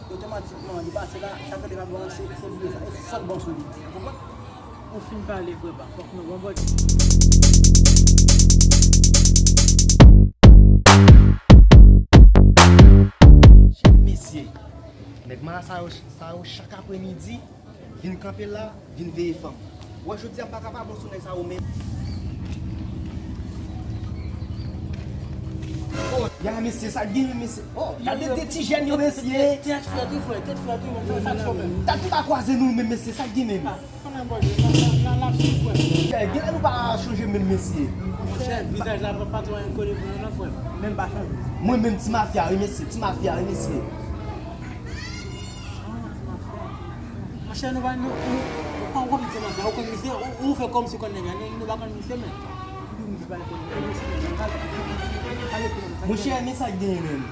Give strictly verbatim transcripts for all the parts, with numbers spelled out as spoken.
Otomatikman, li pase la, sa k rele pa branche, se vye sa. E sòt bon sou li. Ou konprann? Ou fin pale, frè pa. Fòk nou bon bòt. Mesye, nèg mala sa yo, sa yo chak apremidi, vin kanpe la, vin veye fanm. Wè, jodi a m pa ka pa bon sou nèg sa yo menm. Oh, ya mesye, sa k genyen, mesye? Oh, gade de ti jèn yo, mesye. Tèt frèt wi, frè, tèt frèt wi, men sa k fè w menm? Tèt nou pa kwaze nou menm, mesye, sa k gen menm? Konnen bòdye, n ap, n ap, n ap swiv, frè. Frè, genlè nou pa chanje menm, mesye. Monchè, vizaj la pa, pa twò enkoni pou nou non, frè. Menm pa chanje. Mwen menm, ti mafya wi, mesye, ti mafya wi, mesye. Monchè, nou pa, nou, nou, ou pa wè misye mafya, ou konn misye, ou, ou fè kòmsi ou konn nèg la, nou, nou pa konn misye, men. Monchè, men sa k genyen menm?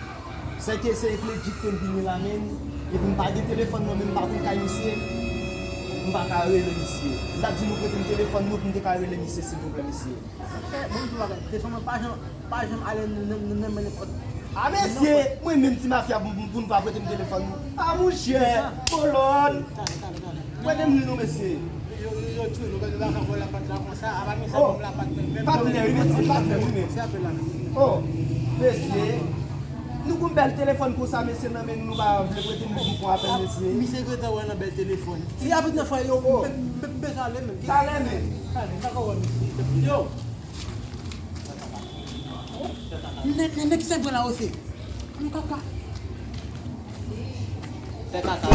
Sèke se Clédrick te vini la menm, epi m pa gen telefòn mwen menm, m pa konn kay misye, m pa ka rele misye. M t ap di nou prete m telefòn nou pou m te ka rele misye, silvouplè, mesye. Bon, m di w bagay, telefòn mwen pa janm, pa janm ale nan, nan, nan men nenpòt. A, mesye, mwen menm ti mafya pou, pou, pou nou pa prete m telefòn nou. A, monchè, kolòn. Prete m li non, mesye. Yo, yo, yo tchwe, nou pa ka vòlè lapat la konsa, apa misye menm lapat menm. Patnè wi, mesye, patnè wi, men. Oh, mesye. Nou gon bèl telefòn konsa, mesye, nan men nou, nou pa vle prete nou pou pran apèl, mesye. Misye gentan wè nan bèl telefòn. Si apit nan fwa yo, m bezwen ale menm. Talè menm. Talè, m pa ka wè misye. Yo. Nèg, nèg, nèg ki sèk bwè la ose. Nou kaka. Fè kaka.